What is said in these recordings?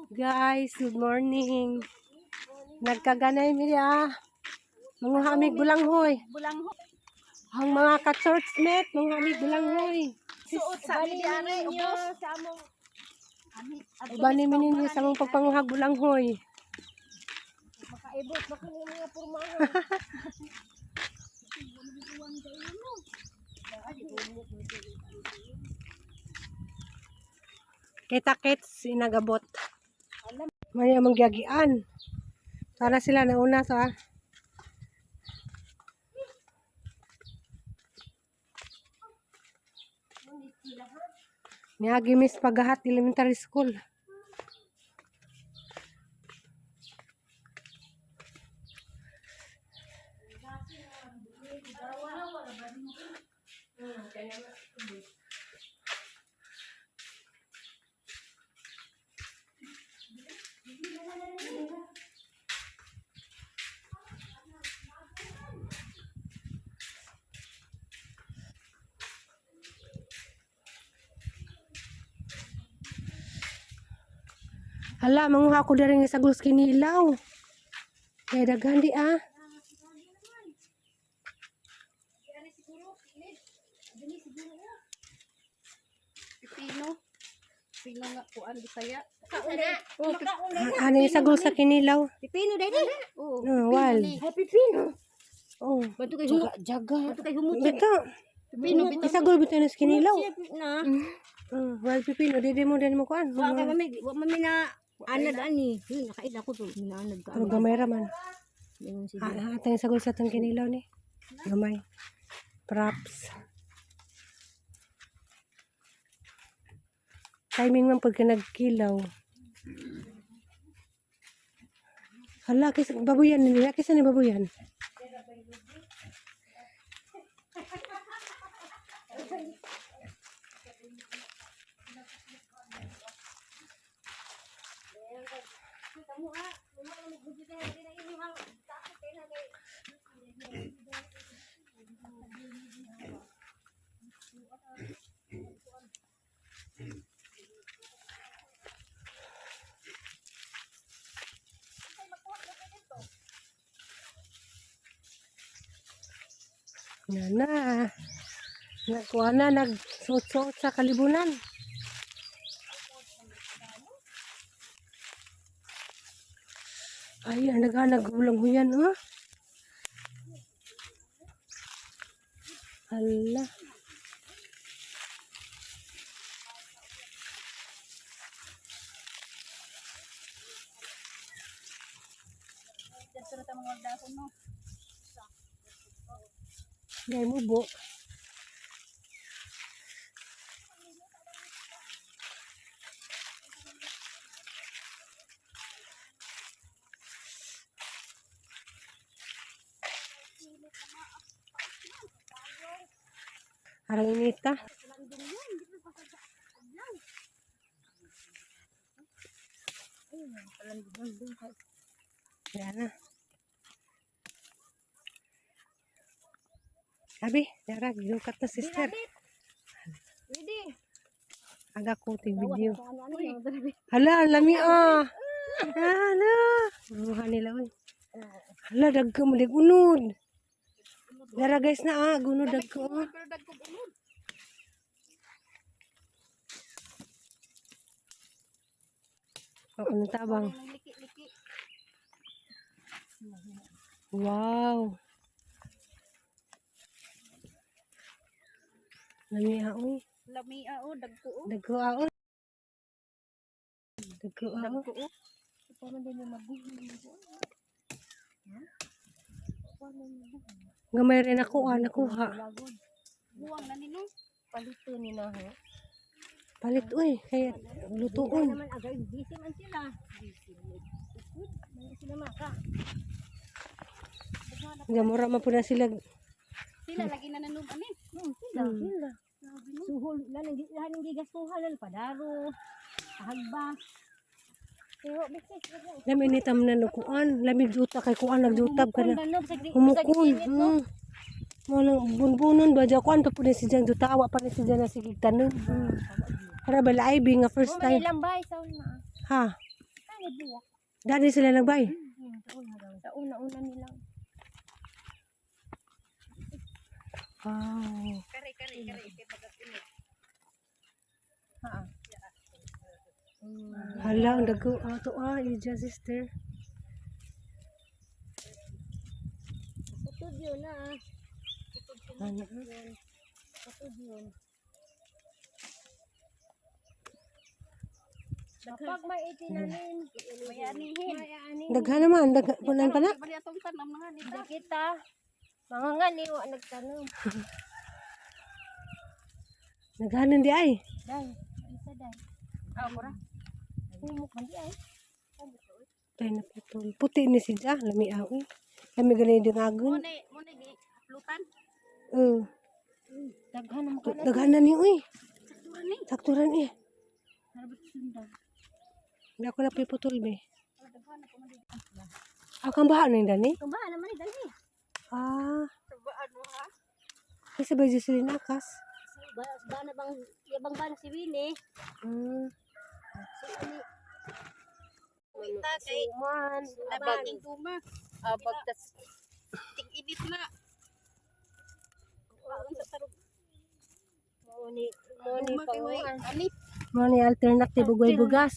Guys, good morning. Nagkaganay mi ah. Mga amig bulanghoy. Bulangho. Ang mga ka-churchmate, mga amig bulanghoy. Suot sa mi di are ubos. Sa among Uban ni ninyo sa among pagpanguhag bulanghoy. makaibot ba kini mga pormahan. Kita-kits inagabot. May among giyagian. Para sila nauna to ah. Niagi Miss Pagahat Elementary School. Hala, manguha ko na rin sa kinilaw. Kaya daghan di ah. Pipino. Pipino nga kuan Bisaya. Oh, ano yung sagol sa kinilaw? Pipino dai di. Oo. No, wal. Ay pipino. Oh. Banto kay humot. Jaga. Banto kay humot. Bito. Pipino bitaw. Isagol bito na sa kinilaw. Na. Wal pipino, di di mo din mo kuan. Wa ka mami, wa mami na anad ani. Nakaila ko to. Minaanad ka. Pero gamay ra man. Ingon si Ah, atang sagol sa tang kinilaw ni. Gamay. Props. Timing man pagka nagkilaw. Hala, kis, babuyan nila. Kisa ni babuyan. Na na. Nagkuha na, nagsuot-suot sa kalibunan. Ay, ang naghanag ulang huyan, oh. Hala. Gay mo bo. Arang inita. Yan na. Abi, yara, gilukat na sister. Ready. Aga ko tig video. Hala, lami ah. Hala. Buha nila oy. Hala, dagko mo dig unod. Dara guys na ah, gunod dagko ah. Pero dagko unod. Ako nang tabang. Liki-liki. Wow. Lami ah oy. Lami ah oh, dagko oh. Dagko ah oy. Dagko ah oy. Dagko oh. Gamay rin ako ah, nakuha. Buwang na nino. Palito ni na ho. Palit uy, kaya lutuon. Naman agay busy man sila. Busy. Sila maka. Gamura man po na sila. Sila lagi na nanom ani. Sila. Sila. Suhol lang lang gigastuhan lang padaro. Hagbas. Pero bisis Lami initam na nukuan. Lami juta kay kuan nagjutab ka na. Humukon. Humukon. Mo nang bunbunon ba dya kuan pa po ni si Jang juta awa pa ni si Jang na sige tanom. Para ba laib nga first time. Lambay sa una. Ha. Dani sila nagbay. Sa una-una nilang. Wow. Kare kare kare kay pagkakunod. Ha. Hala, ang dago. Ah, to ah, Ija sister. Utod yun na ah. Ano? Utod yun. Kapag may itinanim, Mayanihin. may anin. Daghan naman, daghan kunan pa na. Bali atong tanam nga nita. Hindi kita. Mga nga ni wa nagtanong. Daghanan di ay. Day, isa day. Ah, mura. Humok man di ay. Tay na putol. Puti ni si Ja, lami aw eh. Lami gani dingagon. Muna muna gi haplutan. Eh, Daghan naman ka na. daghanan ni uy. Sakturan ni. Sakturan eh. Harbot sundan. Hindi ako na piputol be. Daghan na ko man. Ah, kang baha na yung dani? Tumba naman ni dali. Ah, Sabaan mo ha. kasi ba Jocelyn Akas? Ba, ba na bang yabang ba na si Winnie? Ah, So ani Kita kay man. nabaging duma. Ah, bagtas ting-init na. Kuhaon sa tarog. Mo ni mo ni Duma kay way panguan. ani. Mo ni alternative ug way bugas.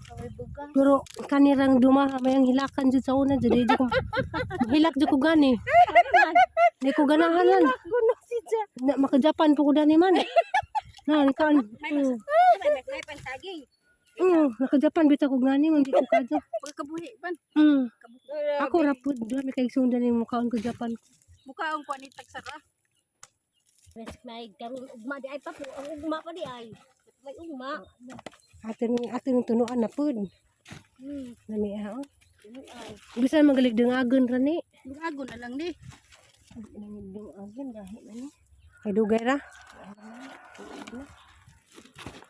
Kaway buga. Pero kanirang dumaha may ang hilakan jud sa una jud di ko hilak jud ko gani. Di ko ganahan lan. Guno si Ja. Na, maka-Japan po ko dani man. Na ikaw. May mas may may pantaging. Naka-Japan bitaw ko gani man di ko kadyo. Pagkabuhi ban. Ako ra pud duha mi kay sundan ni mukaon ko Japan. Mukaon ko ani tagsara. Mas may karon ugma di ay pa po. Ang ugma pa di ay. May ugma. Atin atin tunuan na pud. Nami ha. Oh. Ay. Bisan magalig dangagon ra ni. Lungago na lang ni. Dungagon dahil man ni. Kay dugay ra.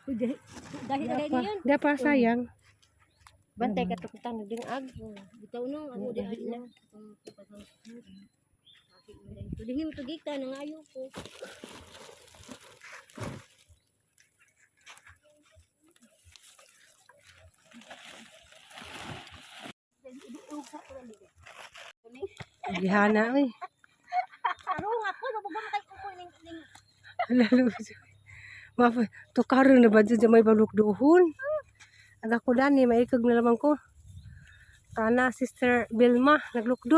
Uy, dahil dahil Di dahil pa, yun. di pa sayang. Bantay ka tukutan ng ag. Bitaw no, ako di ay na. Tulihim tugita nangayo ko. Gihana oy. Tarong ako, nabugam kay ko ning ning Lalo. Maf tukaron na ba dyan may baluk duhon? Ang ako dani maikag na lamang ko. Kana Sister Vilma naglukdo.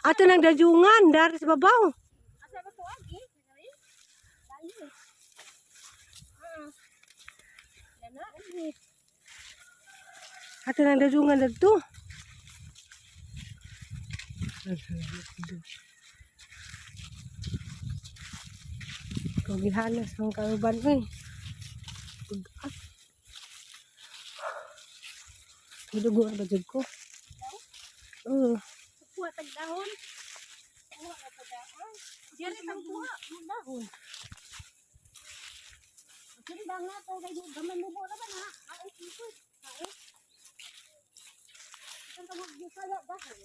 Ato nang dajungan dari sa babaw. Asa ba to agi? Dali. Ah. Lana agi. Ato nang dajungan dadto. Kugihana sa mga kauban uy. Pag-at. Gidugo na ba jud ko? Oo. Kuha tag dahon. Kuha na tag dahon. Diri tang kuha. Dahon. Sundang na to kay gamay mo na ba na? Ay, ikot. Ay. Kan tawag di kaya dahon.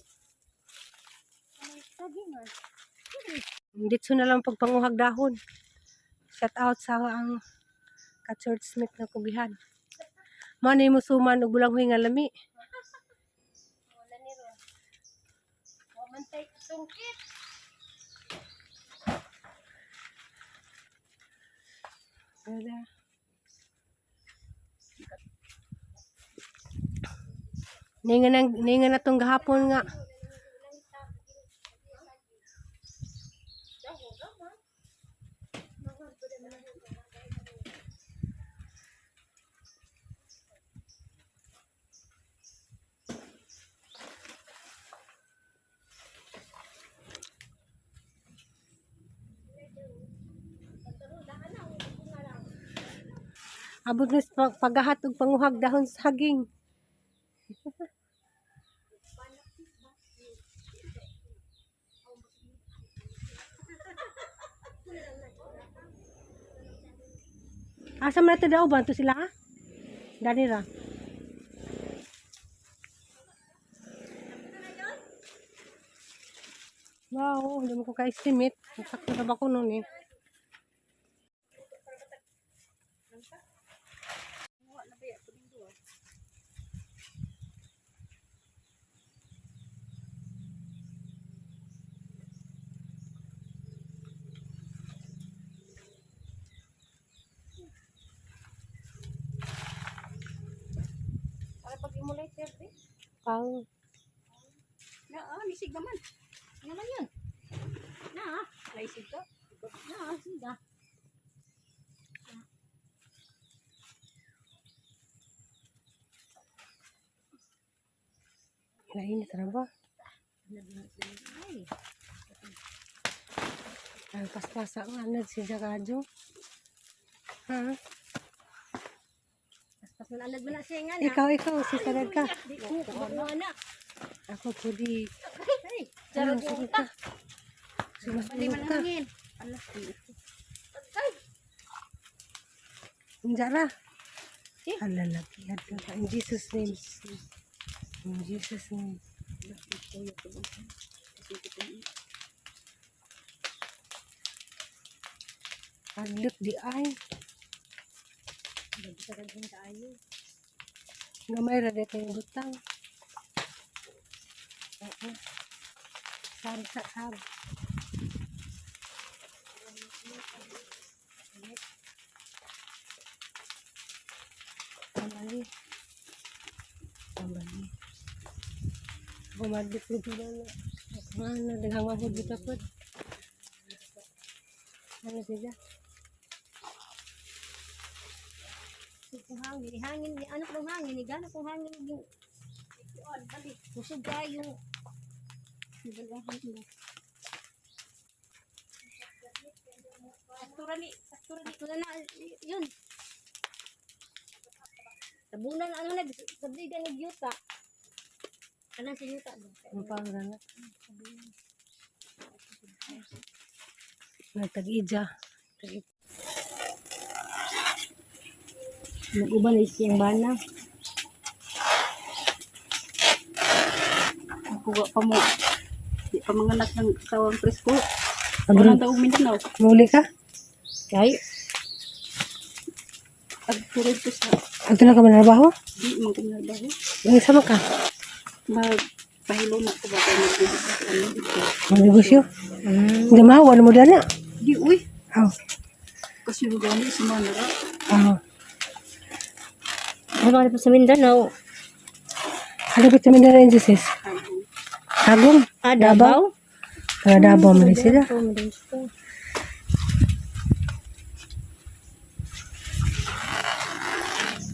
Ay, sagingan. Dito na lang pagpanguhag dahon. Shout out sa ang ka-church smith na kugihan. Manay mo suman og bulang nga lami. Wala ni ron. Wa man tay sungkit. Wala. Ninga na, ninga na tong gahapon nga. Abot ni sa pagahat og panguhag dahon sa saging. Asa man ito daw ba? Ito sila ah? Dani ra. Wow, hindi mo ko ka-estimate. Sakto na ba ko noon eh. Kuha na ba ko ning duha. mo later eh. Pang. Na, nisig naman. Naman yun. Na, Naisig ka. na, siga. Nainit na ba? Ay, Ang paspasa nga na si Jagajo. Ha? paspas man alad man na siya nga na. Ikaw, ikaw, si Sarad ka. Di ko kuha na. Ako pwede. Ay, Ano, sunod ka. Sumasunod ka. Hangin. Unjara. Hala, lagi. In Jesus name. In Jesus name. Adlok di ay. Gamay ra di kay butang. Oo. Sab sa sab. Tambali. Tambali. Bumadlik nito na na. Ano, daghang mabud bitapod. Ano siya? kung hangin, hangin, ano kung hangin, gana kung hangin yung kusog kayo. Sakto ra ni. Sakto ra ni. Ito na na, yun. Tabunan ano na, sabligan ng yuta. Kanan sa yuta. Ang pangalan na. Nagtag-ija. Nag-uban na siyang bana. Kuha pa mo. Di pa manganak ng sawang presko. Abro, Wala daw Mindanao. muli ka? Kay, Agturid ko sa Ato na ka manarbaho? di man ko nagbaho. Ang sama ka? Magpahilo na ko ba kay magbibig sa ano dito. Magnegosyo? Hindi mahawa na mo dana. Di uy. Aw. Kasi gani si Manara. Aw. ano pa sa Mindanao? Ano ba ito Mindanao in Jesus? Tagum? Ah, Davao? Taga Davao man sila.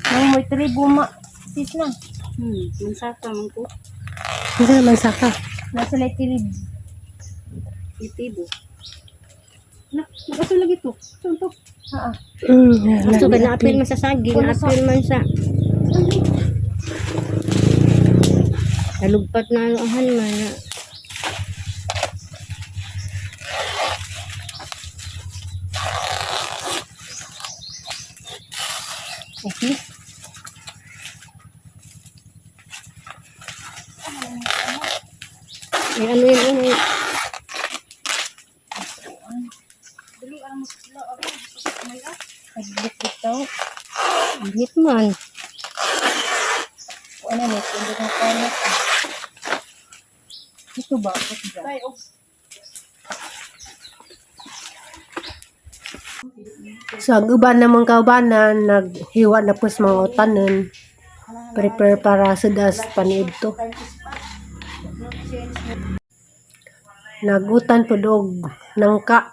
Ang may tribo ma. Sis na. Mansaka man ko. Hindi naman saka. Nasa lay tilib. Itibo. Na, nakaso lagi to. Saan to? Gusto ka na-appeal man sa saging, na-appeal man sa... Nalugpat na ano ang man na. Okay. Ay, ano yun, ano yun. Pagbit ito. Init man. Ano mo? Hindi na kayo. Ito ba? Ito ba? So, ang uban namang kaubanan, naghiwa na po sa mga utanon. Prepare para sa das paniid to. Nagutan po dog nangka.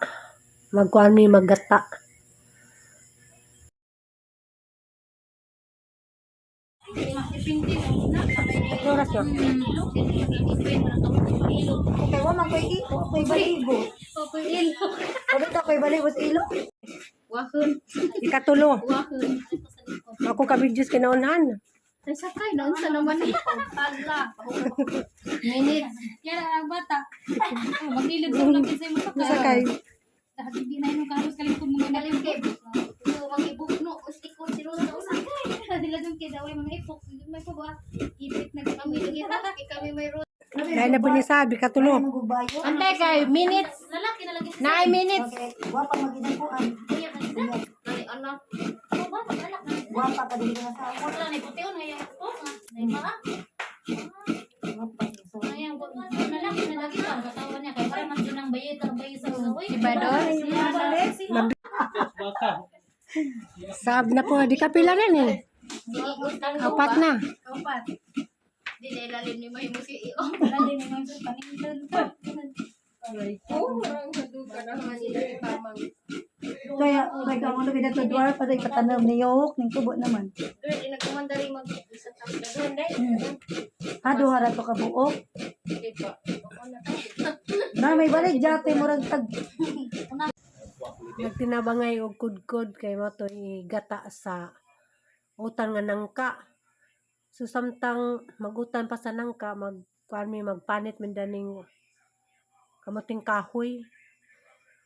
Magkuan mi maggata. Oras na. Okay, wa man koy ilo, koy baligo. Sabi ka koy baligo sa ilo. Ikatulo. Ako ka videos kinaunhan. Ay, sakay. Naunsa naman eh. Pala. Minutes. Yan ang bata. Oh, Maglilid daw lang sa mo Nasa kay Hindi na yung karos kalimkod mga Kalimkib. So, mga ibukno, ustikon, sino na usakay. Nila dun kay daway mga ipok. May pa ba? Ipit na Kami nagirap, eh, kami may road. Dahil na po niya sabi, katulo. Magubayo. Ante kay minutes. Lalaki na lagi sa 9 minutes. Okay, guwapa magidakuan. kuya kanisa. Nani anak. Oh, ba anak na. Guwapa pa dili na sa ako. Wala na ipution ngayon. Oh, nga. Nay pa. Guwapa sa Ngayon, lalaki na lagi pa. Katawan niya kay para man dun ang bayit ang bayit sa usoy. Diba doon? Sab na po, di kapila rin eh. Apat na. Opat. Di na ilalim ni Mahimo si Iyo. Ilalim ni Mahimo sa panindan. Oh, marang haduka na sila tamang. Kaya, may kamo na binatudwar pa sa ipatanong ni Yohok, ning tubo naman. Girl, inagkumanda rin mag sa tanggalan dai. Ha, duha ra to ka buok. Na may balik jate murag tag Nagtinabangay og kudkod kay mo to igata sa utan nga nangka. So samtang magutan pa sa nangka, mag kuan mi magpanit man daning kamuting kahoy.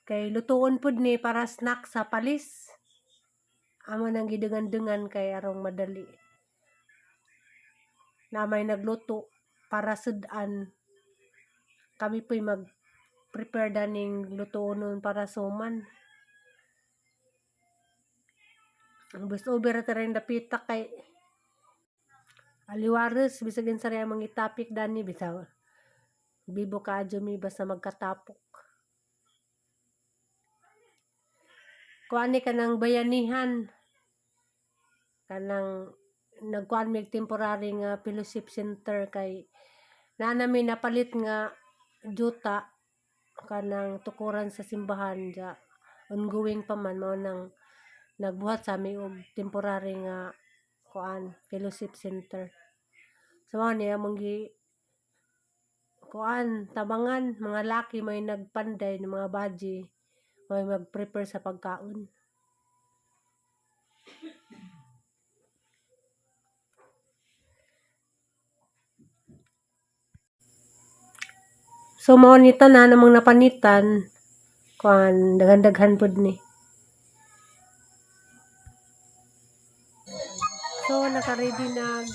Kay lutuon pud ni para snack sa palis. Amo nang gidangan-dangan kay arong madali. Na may nagluto para sudan kami po'y mag prepare daning lutuon nun para suman. Ang bus over ta rin dapita kay aliwares bisag sa rin ang mga itapik dani bitaw. Bibo ka adyo mi basta magkatapok. Kuani ka ng bayanihan kanang nagkuan mig temporary nga fellowship center kay naa nami napalit nga juta kanang tukuran sa simbahan ja ongoing pa man mao nang nagbuhat sa ami og temporary nga kuan fellowship center. So mao niya among gi kuan tabangan mga laki may nagpanday ng mga baji may mag-prepare sa pagkaon. So mao ni tanan among napanitan kuan daghan-daghan pud ni. So naka-ready na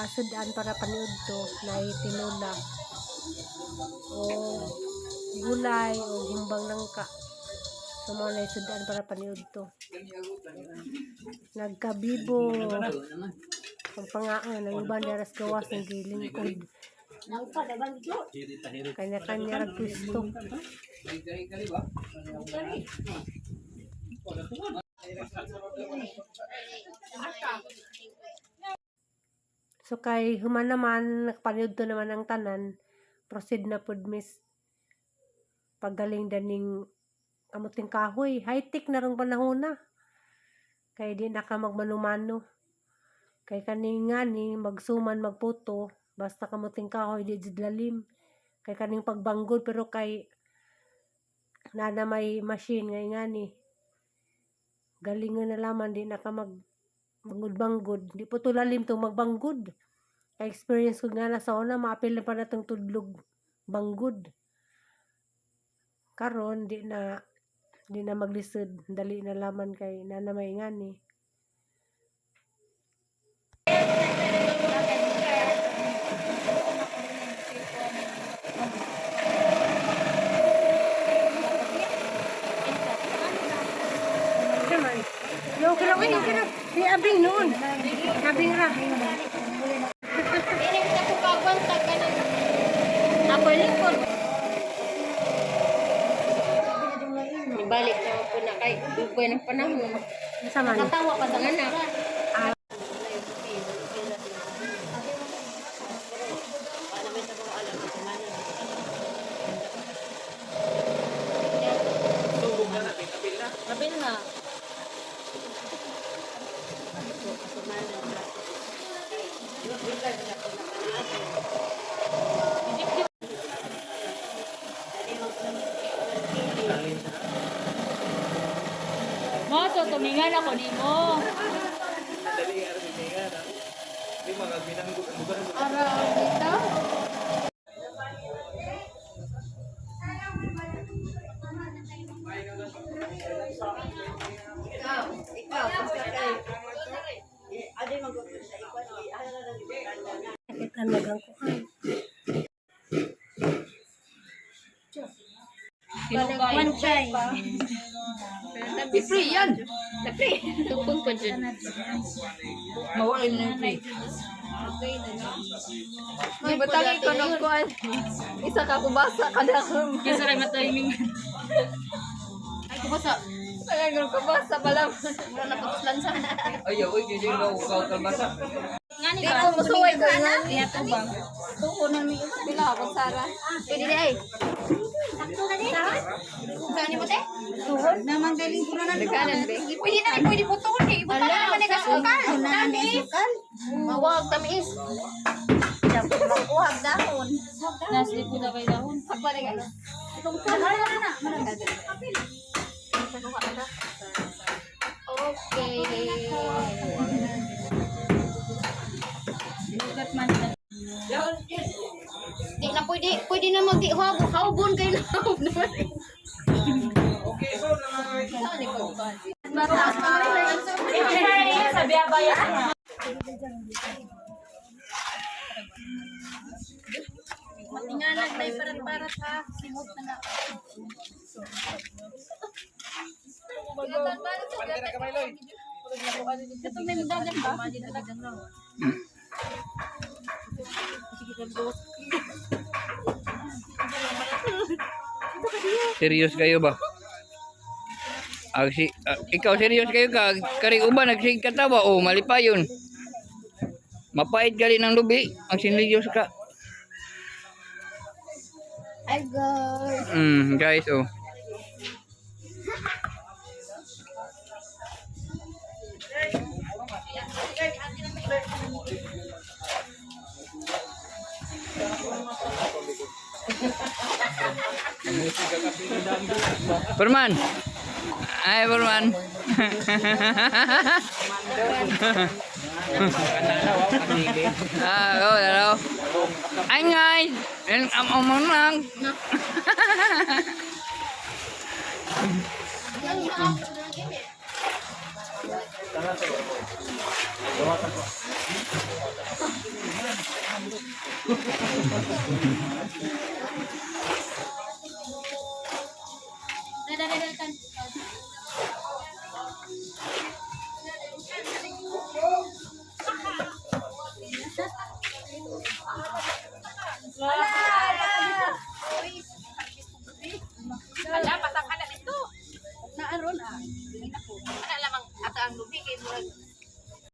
sudan para paniudto na tinula o gulay o gumbang nangka. So mao na sudan para paniudto. Nagkabibo ang pangaan ang uban daras gawas ng gilingkod. Kanya-kanya rag pwesto. So kay human naman nakapaniudto naman ang tanan, proceed na pud miss paggaling daning kamuting kahoy. High-tech na rong panahon na. Kay di na ka magmano-mano. Kay kaning ngani magsuman magputo basta kamuting kahoy di jud lalim. Kay kaning pagbanggod pero kay naa na may machine nga ngani. Galing nga nalaman di na ka mag banggod-banggod. Di po to lalim tong magbanggod. Kay experience ko nga na sa una maapil na pa na tong tudlog banggod. Karon di na maglisod, dali na laman kay naa na may ngani. Naman. Yo, okay lang, okay lang. Di abing noon. Abing ra. Ini kita ko kagwanta ganun. Ako lingkod. Ibalik na po na kay dugay ng panahon. Unsa man? Katawa pa sa anak. Apil na. Mo to tumingan ako nimo. Ara dito. Kita nagang kuan. One try. Free yan. Free. Tupong pa dyan. Mawalin na yung free. May batangay ko ng kuan. Isa ka kubasa ka na. Kinsa ray matiming. Ay kubasa. Wala na paguslan sa. Ay, oy, kaya daw ka kalbasa. Ngani ba? Musuway ko na. Tuo na mi. Pila ako Sara. Pwede di ay. Saan mo te? Naman galing ko na nan. Pwede na pwede putuon eh. Ibutan na naman ni kasukal. Tamis. Mawag tamis. Makuhag dahon. Nasli po na kay dahon. Sakwa na guys. Okay. Lugat man na. Di na pwede, pwede na mag hawgon kayo na hawgon naman. Okay, so naman. Sabi abaya. Matingalag na parat-parat ha. Simot na na. Katong may mudagan ba? Serious kayo ba? Ah, si, ikaw serious kayo ka? Kari uban nagsig katawa o malipayon. Mapait gali ng lubi ang sinerious ka. Hi guys. Guys oh. Perman. Ay, Perman. Oh, hello. Ay, guys. Am am am lang. Dada, dada, dada.